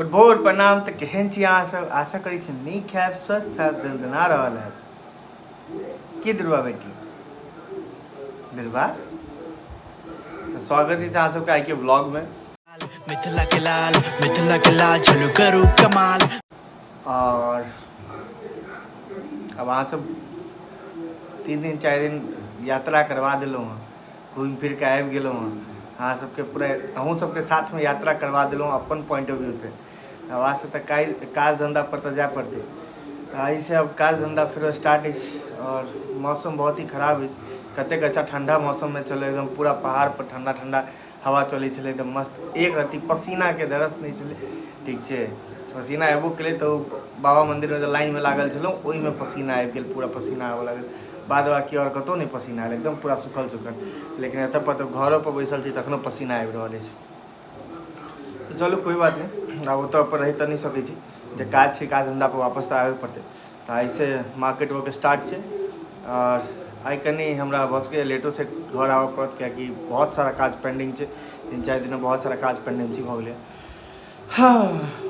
Good भोर, प्रणाम। तऽ केहन छी अहाँ सब? आशा करै छी नीक हैब, स्वस्थ हैब, दनदना रहल हैब। की दुर्बा बेटी, दुर्बा, तऽ स्वागत अछि अहाँ सबके आइके व्लॉगमे। मिथिला के लाल, मिथिला के लाल, चलू करू कमाल। और अब अहाँ सब 3 दिन 4 दिन यात्रा करवा देलहुँ हँ, घुमि फिर के आबि गेलहुँ हँ। अहाँ सबके पूरा अहूँ सबके साथमे यात्रा करवा देलहुँ अपन पॉइंट ऑफ व्यू से। तऽ आब अहाँ सब तऽ काज धन्धा पर तऽ जाय पड़तै। तऽ आइसँ आब काज धन्धा फेरो स्टार्ट अछि। और मौसम बहुत ही खराब अछि। कतेक अच्छा ठण्डा मौसममे छलै, एकदम पूरा पहाड़ पर ठण्डा ठण्डा हवा चलै छलै, एकदम मस्त, एक रत्ती पसीनाके दरस नहि छलै। ठीक छै, पसीना एबो केलै तऽ ओ बाबा मन्दिरमे जे लाइनमे लागल छलहुँ ओहिमे पसीना आबि गेल, पूरा पसीना आबऽ लागल। बाद बाकी आओर कतहु नहि पसीना आयल, एकदम पूरा सुखल सुखल। लेकिन एतऽ पर तऽ घरो पर बैसल छी तखनो पसीना आबि रहल अछि। तऽ चलू कोइ बात नहि, आब ओतऽ पर रहि तऽ नहि सकै छी, जे काज छै काज धन्धा पर वापस तऽ आबे पड़तै। तऽ आइसँ मार्केट वर्क स्टार्ट छै। आओर आइ कनि हमरा भऽ सकैए लेटो सेट घर आबऽ पड़त, कियाकि बहुत सारा काज पेंडिंग छै। 3-4 दिनमे बहुत सारा काज पेंडेंसी भऽ गेलै। हँ,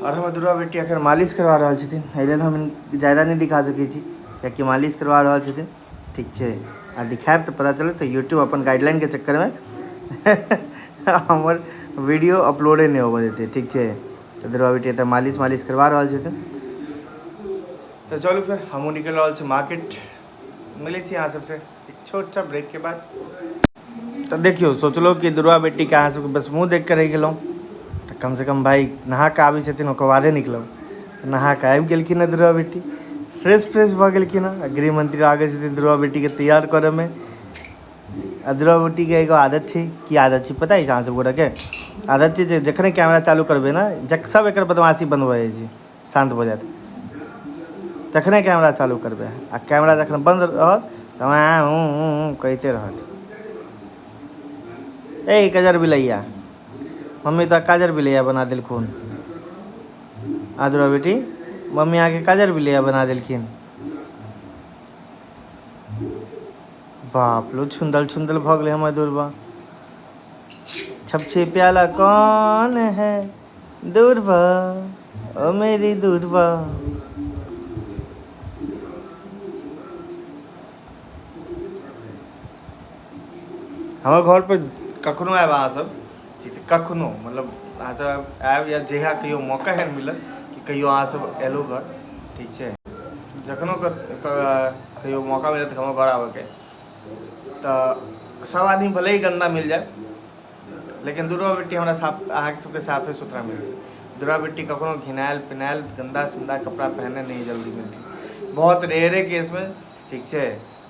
आओर हमर दुर्गा बेटी एखन मालिश करवा रहल छथिन, एहि लेल हम ज्यादा नहि दिखा सकै छी, कियाकि मालिश करवा रहल छथिन। ठीक छै, आ दिखायब तऽ पता चलत तऽ यूट्यूब अपन गाइडलाइनके चक्करमे हमर वीडियो अपलोडे नहि होबऽ देतै। ठीक छै, तऽ दुर्गा बेटी एतऽ मालिश मालिश करवा रहल छथिन। तऽ चलू फेर हमहूँ निकलि रहल छी मार्केट। मिलै छी अहाँ सबसँ एक छोट सा ब्रेकके बाद। तऽ देखियौ, सोचलहुँ कि दुर्गा बेटीके अहाँ सबके बस मुँह देख कऽ रहि गेलहुँ, तऽ कमसँ कम भाय नहा कऽ आबै छथिन ओकर बादे निकलब। नहा कऽ आबि गेलखिन हँ दुर्गा बेटी, फ्रेश फ्रेश भऽ गेलखिन हँ। गृहमंत्री आगे छथिन दुर्गा बेटीके तैयार करऽमे। आ दुर्गा बेटीके एगो आदत छै, की आदत छै पता अछि अहाँ सब गोटाके? आदत छै जे जखने कैमरा चालू करबै ने, जख सब एकर बदमाशी बन्द भऽ जाइ छै, शान्त भऽ जायत तखने कैमरा चालू करबै। आ कैमरा जखन बन्द रहत तऽ वएह हूँ हूँ हूँ कहिते रहत। ए काजर बिलैया, मम्मी तऽ काजर बिलैया बना देलखुन। आ दुर्गा बेटी, मम्मी अहाँके काजर बिलैया बना देलखिन। बाप रो, छुंदल छुंदल भऽ गेलै हमर दुर्बा। छपछे प्याला कौन है? दुर्बा, ओ मेरी दुर्बा। हमर घर पर कखनो आयब अहाँ सब, ठीक छै, कखनो मतलब अहाँ सब आयब या जहिया कहियो मौका एहन मिलत कि कहियो अहाँ सब एलहुँ घर, ठीक छै, जखनो कहियो मौका मिलत हमर घर आबऽके, तऽ सब आदमी भले ही गन्दा मिल जाए, लेकिन दुर्गा बेटी हमरा साफ अहाँके सबके साफे सुथरा मिलतै। दुर्गा बेटी कखनो घिनायल पिनायल गन्दा सन्दा कपड़ा पहने नहि जल्दी मिलती, बहुत रेयरे केसमे। ठीक छै,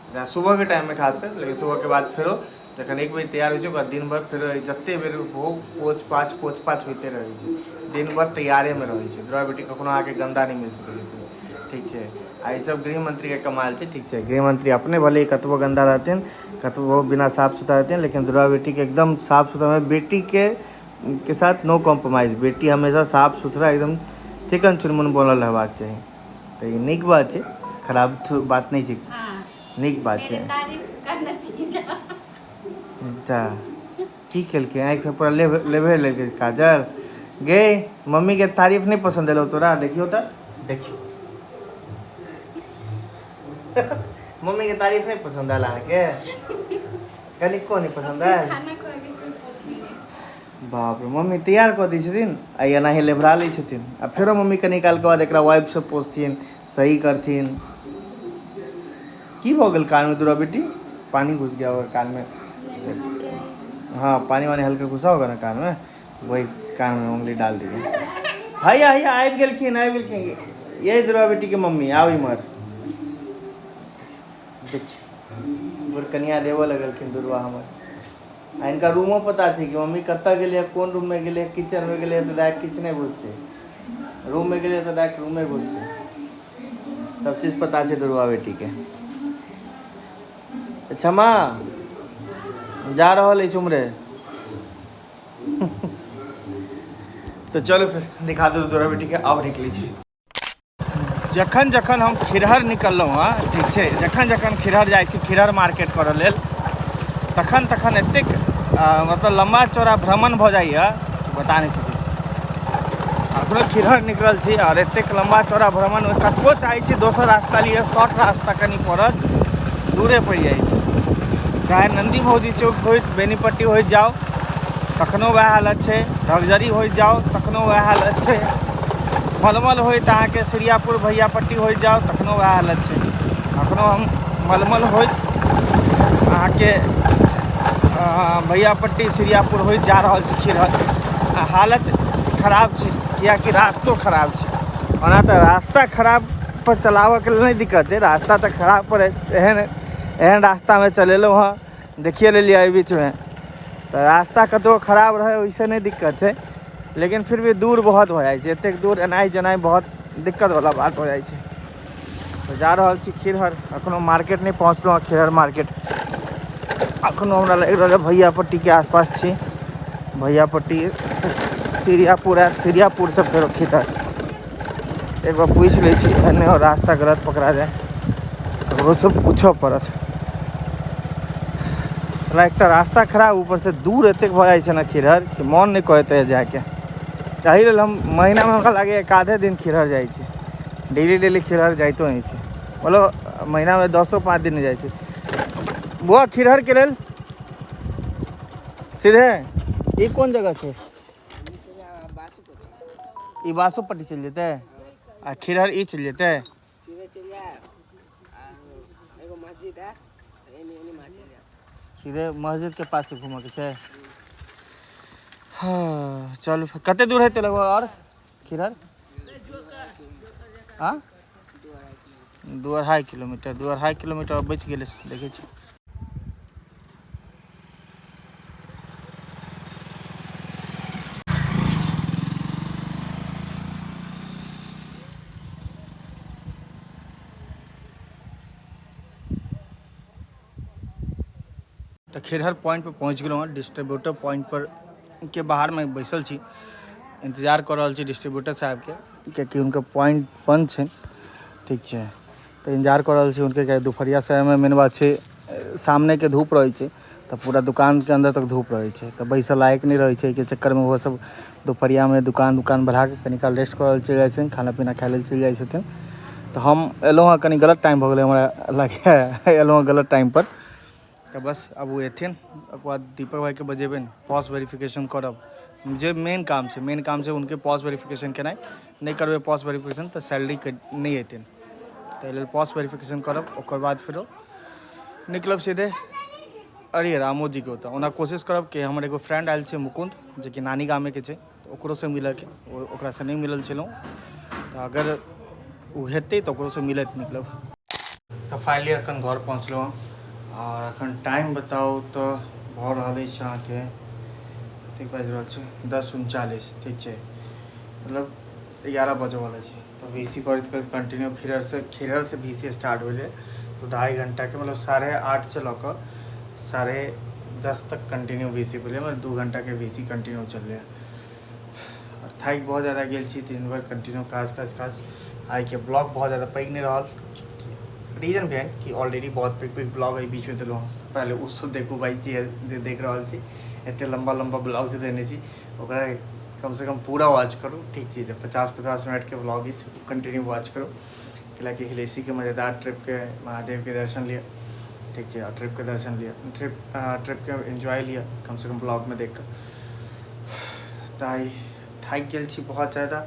जेना सुबहके टाइममे खास कर, लेकिन सुबहके बाद फेरो जखन एक बेर तैयार होइ छै ओकर दिन भरि फेरो जते बेर हो पोछ पाछ पोछ पाछ होइते रहै छै, दिन भरि तैयारेमे रहै छै। दुर्गा बेटी कखनो अहाँके गन्दा नहि मिल सकै छथिन। ठीक छै, आ ईसब गृहमन्त्रीके कमाल छै। ठीक छै, गृहमन्त्री अपने भले ही कतबो गन्दा रहथिन, कतबो बिना साफ सुथरा रहथिन, लेकिन दुर्गा बेटीके एकदम साफ सुथरा, बेटीके के साथ नो कॉम्प्रोमाइज। बेटी हमेशा साफ सुथरा एकदम चिकन चुनमुन बनल रहबाक चाही। तऽ ई नीक बात छै, खराब बात नहि छै। हाँ। नीक बात छै। मेरे तारीफ का नतीजा। तऽ की केलकै? आँखिमे पूरा लेबे लेलकै काजल। गे मम्मीके तारीफ नहि पसन्द एलौ तोरा? देखियौ तऽ, देखियौ, मम्मीके तारीफ नहि पसन्द आयल अहाँके? कनिको नहि पसन्द आयल? खाना खुआबे कोई पूछ नहीं। बाप रे, मम्मी तैयार कऽ दै छथिन आ एनाही लेभरा लै छथिन, आ फेरो मम्मी कनी कालके बाद एकरा वाइफसँ पोछथिन, सही करथिन। की भऽ गेल कानमे दुरा बेटी? पानी घुस गया होगा कान में। हाँ, पानी वानी हल्का घुसा होगा ना कान में, वही कान में उंगली डाल दीजिए। हैया हैया, आबि गेलखिन, आबि गेलखिन। ये दुर्गा बेटी के मम्मी, आउ इमहर। देखियौ, गुरकनिया देबऽ लगलखिन दुर्गा हमर। आ हिनका रूमो पता छै कि मम्मी कतऽ गेलै, कोन रूममे गेलै। किचनमे गेलै तऽ डायरेक्ट किचने घुसतै, रूममे गेलै तऽ डायरेक्ट रूमे घुसतै। सब चीज पता छै दुर्गा बेटीके। क्षमा जा रहल अछि उम्हरे। तऽ चलू फेर दिखा दू दुर्गा बेटीके। आब निकलै छी। जखन जखन हम खिरहर निकललहुँ हँ, ठीक छै, जखन जखन खिरहर जाइ छी, खिरहर मार्केट करऽ लेल, तखन तखन एतेक मतलब लम्बा चौड़ा भ्रमण भऽ जाइए, बता नहि सकै छी। अखनो खिरहर निकलल छी आओर एतेक लम्बा चौड़ा भ्रमणमे कतबो चाहै छी दोसर रास्ता लिअ, शॉर्ट रास्ता कनि पड़त, दूरे पड़ि जाइ छै। चाहे नन्दी भौजी चौक होइत बेनीपट्टी होइत जाउ तखनो वएह हालत छै, धगजरी होइत जाउ तखनो वएह हालत छै, मलमल होइत अहाँके सिरियापुर भैयापट्टी होइत जाउ तखनो वएह हालत छै। अखनो हम मलमल होइत अहाँके भैयापट्टी सिरियापुर होइत जा रहल छी खिरहर। आ हालत खराब छै किएकि रास्तो खराब छै। ओना तऽ रास्ता खराब पर चलाबऽके लेल नहि दिक्कत छै, रास्ता तऽ खराब पर एहन एहन रास्तामे चलेलहुँ हँ, देखिए लेलियै एहि बीचमे तऽ रास्ता कतबो खराब रहै ओहिसँ नहि दिक्कत छै, लेकिन फिर भी दूर बहुत भऽ जाइ छै। एतेक दूर एनाइ जेनाइ बहुत दिक्कतवला बात हो जाइ छै। तऽ जा रहल छी खिरहर, एखनो मार्केट नहि पहुँचलहुँ हँ। खिरहर मार्केट एखनो हमरा लागि रहल भैयापट्टीके आसपास छी। भैयापट्टी सिरियापुर आयत, सिरियापुरसँ फेरो खिरहर। एक बार पूछि लै छी, एहन नहि रास्ता गलत पकड़ा जाय, ककरोसँ पूछऽ पड़त। एक तऽ रास्ता खराब, ऊपरसँ दूर एतेक भऽ जाइ छै ने खिरहर कि मोन नहि करैत रहै जायके। एहि लेल हम महीनामे हमरा लागैए एक आधे दिन खिरहर जाइ छी, डेली डेली खिरहर जाइतो नहि छी, मतलब महीनामे 10-5 दिन जाइ छी। बौआ खिरहरके लेल सीधे ई कोन जगह छै? ई बासोपट्टी चलि जेतै आ खिरहर ई चलि जेतै। सीधे चलि जायब आ एगो मस्जिद है, एनी एनी वहाँ चलि जायब। सीधे मस्जिद के पास से घूमऽ के छै। हाँ, चलू फेर कते दूर हेतै लगभग आओर खिरहर? हाँ, 2-2.5 किलोमीटर, 2-2.5 किलोमीटर बचि गेलै, देखै छी। तऽ खिरहर पॉइंट पर पहुँच गेलहुँ हँ। डिस्ट्रीब्यूटर पॉइंट पर के बाहरमे बैसल छी, इंतजार कऽ रहल छी डिस्ट्रीब्यूटर साहबके, कियाकि हुनकर पॉइंट बंद छनि। ठीक छै, तऽ इंतजार कऽ रहल छी हुनके, कियाकि दुपहरिया समयमे मेन बात छै सामनेके धूप रहै छै तऽ पूरा दुकानके अन्दर तक धूप रहै छै, तऽ बैसऽ लायक नहि रहै छै। एहिके चक्करमे ओहो सब दुपहरियामे दुकान उकान बढ़ाकऽ कनि काल रेस्ट करऽ लेल चलि जाइ छथिन, खाना पीना खाइ लेल चलि जाइ छथिन। तऽ हम एलहुँ हँ, कनि गलत टाइम भऽ गेलै हमरा लागैए, एलहुँ हँ गलत टाइमपर। तऽ बस आब ओ एथिन, ओकर बाद दीपक भाइके बजेबनि, पॉस वेरिफिकेशन करब, जे मेन काम छै। मेन काम छै हुनके पॉस वेरिफिकेशन केनाइ। नहि करबै पॉस वेरिफिकेशन तऽ सैलरी नहि एतनि, ताहि लेल पॉस वेरिफिकेशन करब। ओकर बाद फेरो निकलब सीधे अरे रामोजीके ओतऽ। ओना कोशिश करब कि हमर एगो फ्रेंड आयल छै मुकुन्द, जेकि नानी गामेके छै, तऽ ओकरोसँ मिलऽके, ओकरासँ नहि मिलल छलहुँ, तऽ अगर ओ हेतै तऽ ओकरोसँ मिलैत निकलब। तऽ फाइनली अखन घर पहुँचलहुँ आओर अखन टाइम बताउ तऽ भऽ रहल अछि अहाँके कतेक बाजि रहल छै, 10:39। ठीक छै, मतलब 11 बजऽवला छै। तऽ वी सी करैत करैत कंटिन्यू खिरहरसँ वी सी स्टार्ट भेलै, तऽ 2.5 घंटाके मतलब 8:30 से लऽ कऽ 10:30 तक कंटिन्यू वी सी भेलै, मतलब 2 घंटाके वी सी कंटिन्यू चललै। आओर थाकि बहुत ज्यादा गेल छी, दिन भरि कंटिन्यू काज काज काज। आइके ब्लॉग बहुत ज्यादा पैघ नहि रहल, रीजन बिहाइंड कि ऑलरेडी बहुत पैघ पैघ ब्लॉग एहि बीचमे देलहुँ हँ। पहिले ओ सब देखू भाइ, जे देख रहल छी एते लम्बा लम्बा ब्लॉग जे देने छी ओकरा कमसँ कम पूरा वॉच करू। ठीक छै, 50-50 मिनटके ब्लॉग अछि, कंटिन्यू वॉच करू, कैलाकि हिलेसीके मजेदार ट्रिपके महादेवके दर्शन लिअ। ठीक छै, आओर ट्रिपके दर्शन लिअ, ट्रिपके एन्जॉय लिअ कमसँ कम ब्लॉगमे देख कऽ। तऽ आइ थाकि गेल छी बहुत ज्यादा,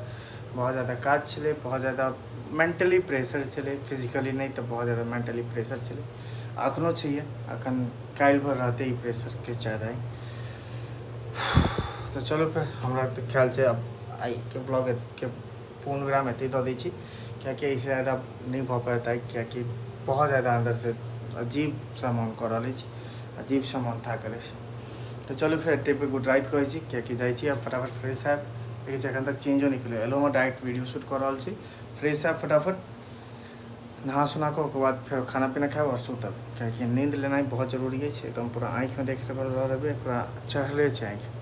बहुत ज्यादा काज छलै, बहुत ज्यादा मेंटली प्रेशर छलै, फिजिकली नहि तऽ बहुत ज्यादा मेंटली प्रेशर छलै, अखनो छैहे, अखन काल्हि भर रहतै ई प्रेशर किछु ज्यादा ही। तऽ चलू फेर हमरा तऽ ख्याल छै आब आइके ब्लॉगके पूर्ण विराम एतहि दऽ दै छी, कियाकि एहिसँ ज्यादा नहि भऽ पायत आइ, कियाकि बहुत ज्यादा अन्दरसँ अजीब सा मोन कऽ रहल अछि, अजीब सा मोन थाकल अछि। तऽ चलू फेर एते पे गुड राति कहै छी, कियाकि जाइ छी आब फटाफट फ्रेश हैब। देखै छी एखन तक चेंजो नहि केलहुँ, एलहुँ हँ डायरेक्ट वीडियो शूट कऽ रहल छी। फ्रेश हैब फटाफट नहा सुना कऽ, ओकर बाद फेर खाना पीना खायब आओर सुतब, कियाकि नींद लेनाइ बहुत जरूरी अछि। एकदम पूरा आँखिमे देख रहल हेबै, पूरा चढ़ले छै आँखि।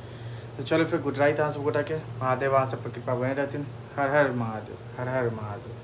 तऽ चलू फेर गुड राति अहाँ सब गोटाके, महादेव अहाँ सब पर कृपा बने रहथिन। हर हर महादेव, हर हर महादेव।